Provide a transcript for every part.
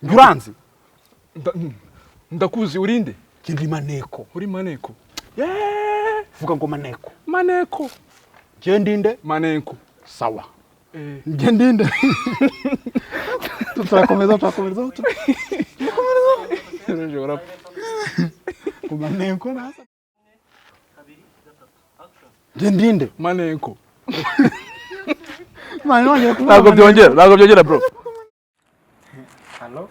Uranzi? Ndakuzi, urinde? Njye ndi maneko. Uri maneko? Vuga ngo maneko. Maneko. Njye ndinde? Maneko. Sawa. Njye ndinde? Turakomeza, turakomeza. Ku maneko nasa. Njye ndinde? Maneko. Ntabwo byongera, ntabwo byongera bro. Hello?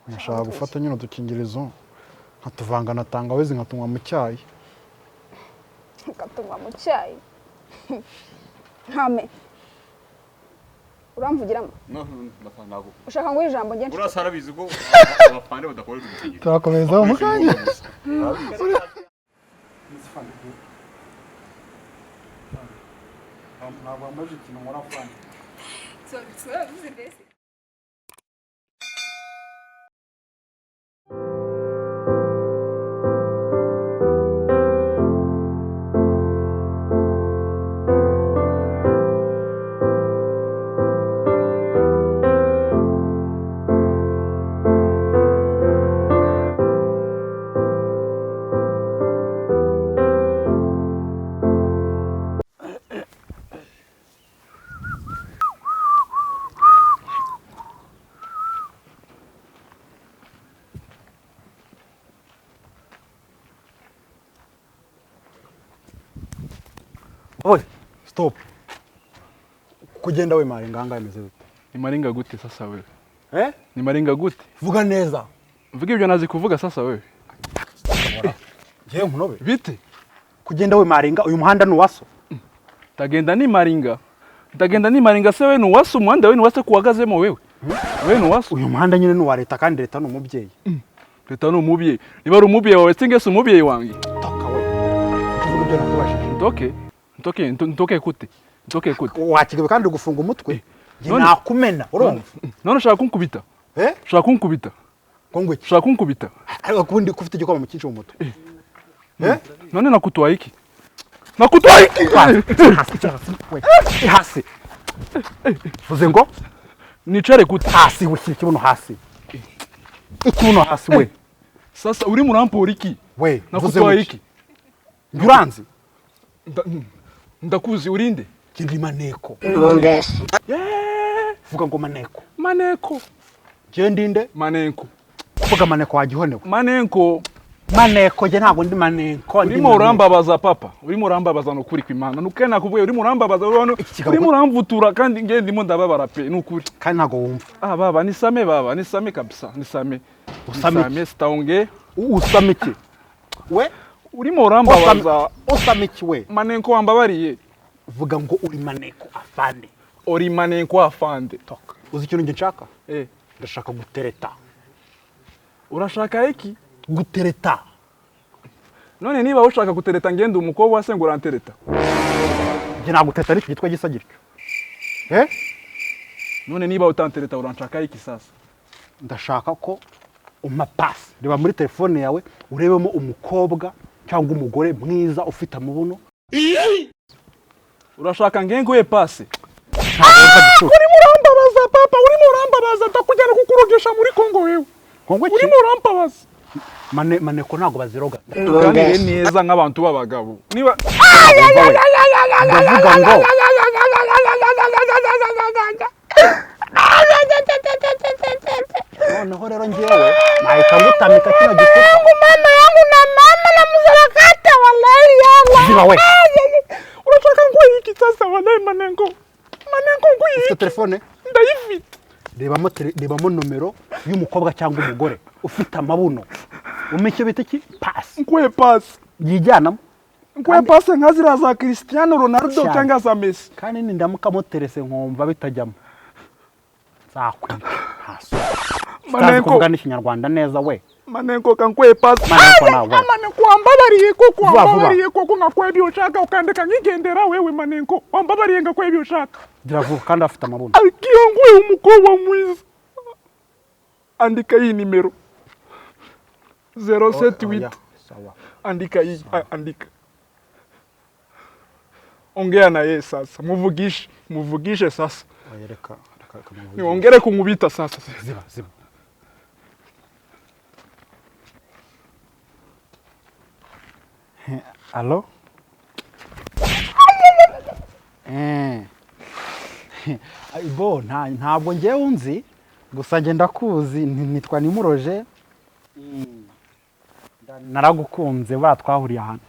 Nashaka gufata nyine udukingirizo nkatuvanga na tangawizi nkatunywa mu cyayi. Ukatunywa mu cyayi? Ntame. Uramvugiramo? No, ntabwo. Ushaka ngo ijambo ngenshi? Urasa arabizi ko abafande badakoresha udukingirizo. Turakomeza mu kanya. Ntabwo wambaje ikintu nkora fani. Oye, stop. Kugenda we maringa anga imeze bite? Ni maringa gute sasa wewe? Eh? Ni maringa gute? Vuga neza. Mvuga ibyo nazi kuvuga sasa wewe. Ngiye nkunobe. Bite? Kugenda we maringa uyu muhanda ni waso. Tagenda ni maringa. Tagenda ni maringa se wewe ni waso umuhanda wewe ni waso kuwagazemo wewe. Wewe ni waso. Uyu muhanda nyine ni wa leta kandi leta ni umubyeyi. Leta ni umubyeyi. Niba ari umubyeyi wawe singese umubyeyi wange. Toka wewe. Kuvuga ibyo nakubashije. Ntoke. Ntoke, ntoke kute. Ntoke kute. Wakigabe kandi gufunga umutwe. Nakumena urumva. None ushaka kunkubita? Eh? Ushaka kunkubita? Kongwe. Ushaka kunkubita? Ariko kundi kufite igikoma mu cyinshi mu mutwe. Eh? None nakutwaye iki? Nakutwaye iki? Hasi we. Hasi. Vuze ngo nicare gute? Hasi we, shyira ikibuno hasi. Ikibuno hasi we. Sasa uri murampora iki? We, nakutwaye iki? Uranzi? Ndakuzi, urinde? Njye ndi maneko. Vuga ngo maneko. Maneko. Njye ndinde? Maneko. Vuga maneko wagihonewe. Maneko. Maneko je ntabwo ndi maneko. Urimo urambabaza papa. Urimo urambabaza no kuri kwimana. Nuke nakubwiye urimo urambabaza urimo uramvutura kandi nge ndimo ndababara pe nukuri. Kandi ntago wumva. Ah baba nisame baba nisame kabisa nisame. Usame sitaonge. Usame iki? We urimo urambabaza. Usame iki we? Maneko wambabariye. Vuga ngo uri maneko afande. Uri maneko afande. Toka. Uzi ikintu nge nshaka? Eh. Ndashaka gutereta. Urashaka iki? Gutereta. None niba ushaka gutereta ngende umukobwa se ngo urantereta. Nge naguteta ariko gitwa gisa gityo. Eh? None niba utantereta uranshaka iki sasa? Ndashaka ko umpa pass. Reba muri telefone yawe urebemo umukobwa cyangwa umugore mwiza ufite amabuno. Urashaka ngengo pass? Urimo urambabaza papa, urimo urambabaza ndakujyana kukurogesha muri Kongo wewe. Kongo ki? Urimo urambabaza. Maneko ntago baziroga. Tuganire neza nk'abantu b'abagabo. Niba ndavuga ngo noneho rero ngewe nahita ngutamika kino gitutu. Mama yangu na mama na mzarakata wallahi yalla. Ziba we. Urashaka ngo iki sasa wallahi manengo. Manengo ngo iki? Ufite telefone? Ndayifite. Rebamo nomero y'umukobwa cyangwa umugore ufite amabuno. Umeke bita iki? Pass. Nkwe pass. Yijyanamo. Nkwe pass nka zira za Cristiano Ronaldo cyangwa za Messi. Kandi nindamuka muterese nkumva bitajyamo. Nzakwica. Ntaso. Maneko kuvuga n'ikinyarwanda neza we. Maneko kankwe pass. Maneko nawe. Maneko wambabariye koko wambabariye koko ngakwebye ushaka ukandeka nkigendera wewe maneko. Wambabariye ngakwebye ushaka. Diravuga kandi afite amabuno. Akiyongwe umukobwa mwiza. Andika iyi nimero. 078. Sawa. Andika iyi, andika. Ongea na yeye sasa, muvugishe, muvugishe sasa. Oya, reka reka reka muvugishe. Niwongere kumubita sasa. Ziba ziba. Alo? Eh. Bo ntabwo ngewe unzi, gusa njye ndakuzi, nitwa Nimuroje. Naragukunze buriya twahuriye ahantu.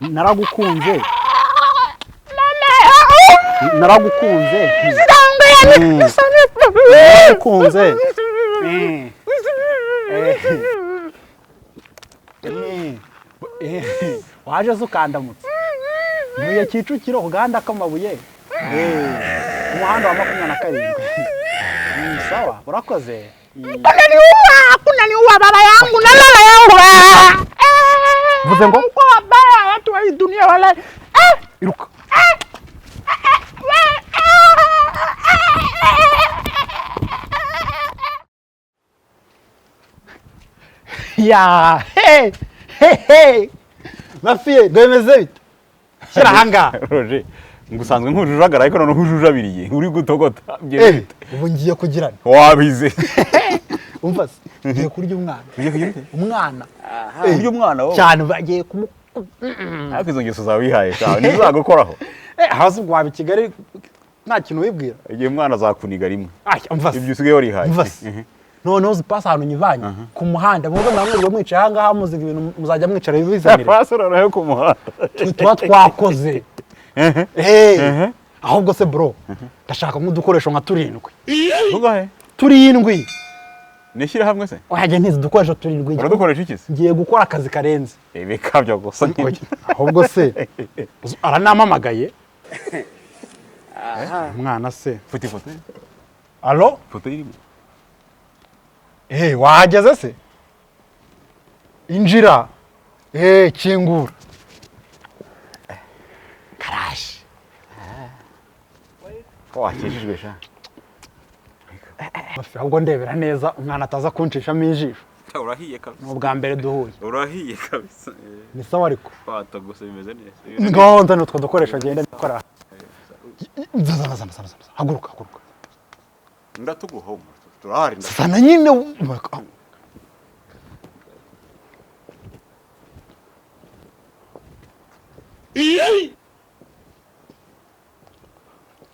Naragukunze. Naragukunze. Naragukunze. Waje se ukandamutse. Ntuye Kicukiro ku gahanda k'amabuye. Umuhanda wa 27. Sawa, urakoze. Kunaniua baba yangu na mama yangu. Mvuze ngo Mko wabaya watu wa hii dunia wala. Iruka. Ya, hey, hey, hey. Mafiye, bemeze bite? Shyira ahangaha. Roger, ngusanzwe nkujujagara ariko noneho ujujabiriye uri gutogota. Eh, ubu ngiye kugirana. Wabize. Umva se, ngiye kurya umwana. Umwana. Kurya umwana wowe. Cyane bagiye kumu. Ariko izo ngeso zawe wihaye cyane ntizagukoraho. Eh, hasi waba i Kigali nta kintu wibwira. Igihe umwana azakuniga rimwe. Ay, umva se. Ibyo usigaye warihaye. Umva se. Noneho uzipasa ahantu nyivanye ku muhanda, mwebwe mwamwirirwa mwicaye ahangaha muziga ibintu muzajya mwicara bibizanire. Pasi noneho ku muhanda. Tuba twakoze. Eh. Ahubwo se bro, ndashaka nk'udukoresho nka turindwi. Ugahe? Turindwi. Nishyira hamwe se? Oya, ntizi udukoresho turindwi. Uradukoresha iki se? Ngiye gukora akazi karenze. Ibikabyo gusa. Ahubwo se aranamamagaye. Umwana se. Futi ifoto. Alo? Ifoto irimo. Eh, wahageze se? Injira. Eh, kingura. Karashi. Wakijijwe sha. Ahubwo ndebera neza umwana ataza kunshishamo ijisho. Urahiye kabisa. Ni ubwa mbere duhuye. Urahiye kabisa. Ni sawa ariko. Watogose bimeze neza. Ngaho nzana utwo dukoresho ngende ndakora. Zana zana zana zana. Haguruka haguruka. Ndatuguha turahari. Sana nyine.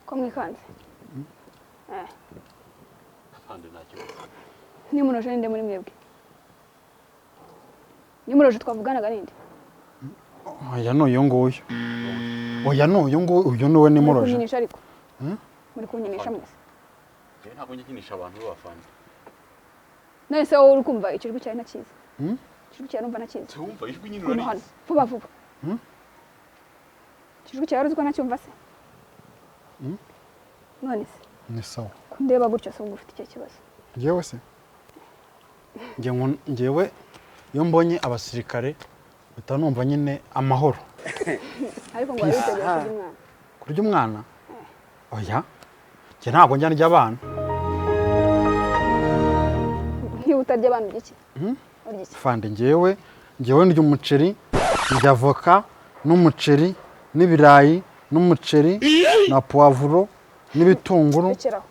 Ko mwikanze? Nimuroje ninde muri mwebwe? Nimuroje twavuganaga ninde? Oya ni uyu nguyu. Oya ni uyu nguyu, uyu ni we Nimuroje. Muri kunyinisha ariko. Muri kunyinisha mwese. Ntabwo nyikinisha abantu b'abafana. None se wowe uri kumva ikijwi cyawe ntakizi? Ikijwi cyawe numva ntakizi. Wumva ijwi nyine urarizi. Vuba vuba. Ikijwi cyawe uzi ko ntacyumva se? None se? Ni sawa. Kundeba gutyo se ufite icyo kibazo? Njyewe se? Njyewe iyo mbonye abasirikare mpita numva nyine amahoro. Ariko ngo waritegura kurya umwana. Kurya umwana? Oya. Njye ntabwo njya ndya abana. Niba utarya abana urya iki? Urya iki? Fande njyewe ndya umuceri, ndya avoka n'umuceri n'ibirayi n'umuceri na puwavuro n'ibitunguru. Rekeraho.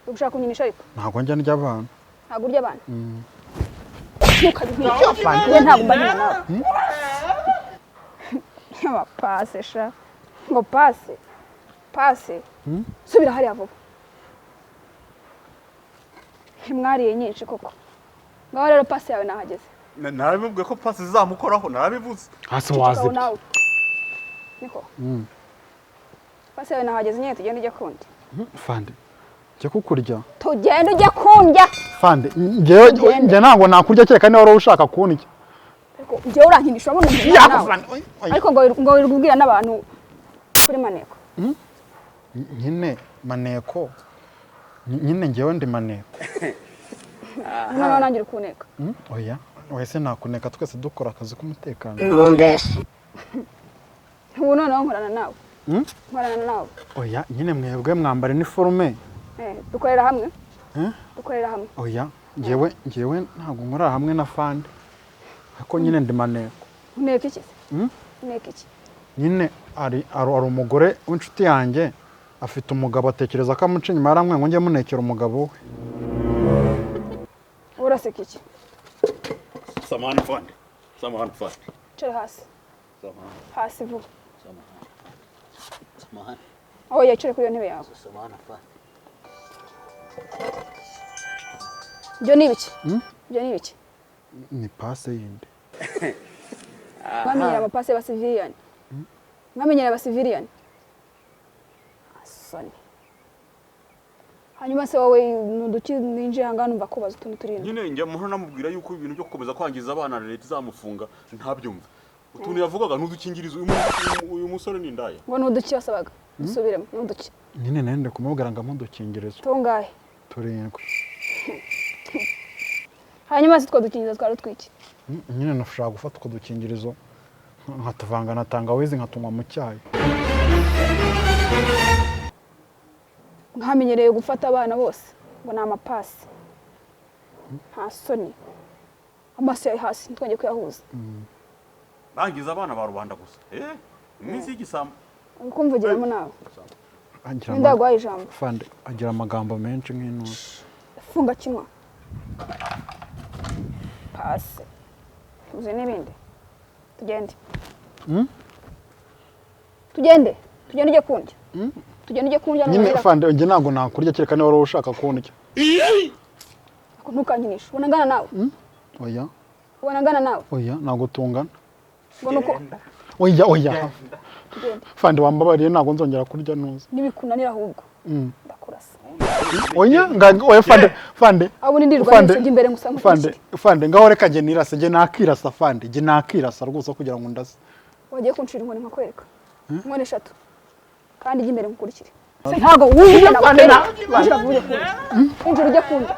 Ushaka kunyinisha ariko? Ntabwo njya ndya abana. Ntabwo urya abana? Ntukajye unyinisha. Njye ntabwo mba nkina nawe. Yaba pase sha. Ngo pase. Pase. Subira hariya vuba. Mwariye nyinshi koko. Ngaho rero pase yawe nahageze. Narabibwiye ko pase zizamukoraho, narabivuze. Hasi wazibye. Niko. Pase yawe nahageze nyine tugende ujye kundi. Fande. Njye kukurya. Tugende ujye kundya. Fande, njye ntabwo nakurya kereka niba wari ushaka kundya. Ariko njyewe urankinisha urabona umuntu nawe. Ariko ngo wirirwa ubwira n'abantu kuri maneko. Nyine maneko. Nyine njyewe ndi maneko. Noneho nanjye uri kuneka. Oya, oya se nakuneka twese dukora akazi k'umutekano. Ubu noneho nkorana nawe. Nkorana nawe. Oya, nyine mwebwe mwambara iniforume. Dukorera hamwe. Dukorera hamwe. Oya, njyewe ntabwo nkorera hamwe na Fande. Ariko nyine ndi maneko. Uneka iki se? Neka iki? Nyine ari umugore w'inshuti yanjye afite umugabo atekereza ko amuca inyuma, yaramwe ngo njye munekera umugabo we. Uraseka iki? Samahani fande. Samahani fande. Icara hasi. Samahani. Hasi vuba. Samahani. Samahani. Oya, icara kuri iyo ntebe yawe. Samahani fande. Ibyo ni ibiki? Ibyo ni ibiki? Ni pase yindi. Mwamenyera amapase y'abasiviliyani. Mwamenyera abasiviliyani. Asoni. Hanyuma se wowe nuduki ninjiye aha ngaha numva kubaza utuntu turindwi. Nyine njya muhora namubwira yuko ibintu byo gukomeza kwangiza abana leta izamufunga ntabyumva. Utuntu yavugaga n'udukingirizo, uyu musore ni indaya. Ngo nuduki wasabaga? Dusubiremo nuduki. Nyine nende kumubwira ngo amudukingirizo. Tungahe? Turindwi. Hanyuma se two dukingirizo twari utwiki? Nyine nashaka gufata utwo dukingirizo nkatuvanga na tangawizi nkatunywa mu cyayi. Nkamenyereye gufata abana bose ngo ni amapasi. Nta soni. Amaso yawe hasi ntitwongeye kuyahuza. Bangiza abana ba rubanda gusa. Iminsi y'igisambo. Ukumvugiramo nawe. Ndaguhaye ijambo. Fande agira amagambo menshi nk'intuzi. Funga kinywa. Pasi. Uzi n'ibindi. Tugende. Tugende. Tugende ujye kundya. Tugende ujye kundya. Nyine fande njye ntabwo nakurya kereka niba wari ushaka kundya. Ntukankinishe. Ubona ngana nawe? Oya. Ubona ngana nawe? Oya, ntabwo tungana. Ngo nuko Oya, oya. Fande wambabariye ntabwo nzongera kurya ntuzi. Nibikunanira ahubwo. Ndakurasa. Oya, oya fande, fande. Abo nindirwa n'icyo imbere ngusa fande, fande ngaho reka njye nirase, njye nakirasa fande, njye nakirasa rwose kugira ngo ndase. Wagiye kunshira inkoni nkakwereka. Inkoni eshatu. Kandi ijye imbere nkukurikire. Ntabwo wumva na. Injira ujye kundya. Injira ujye kundya.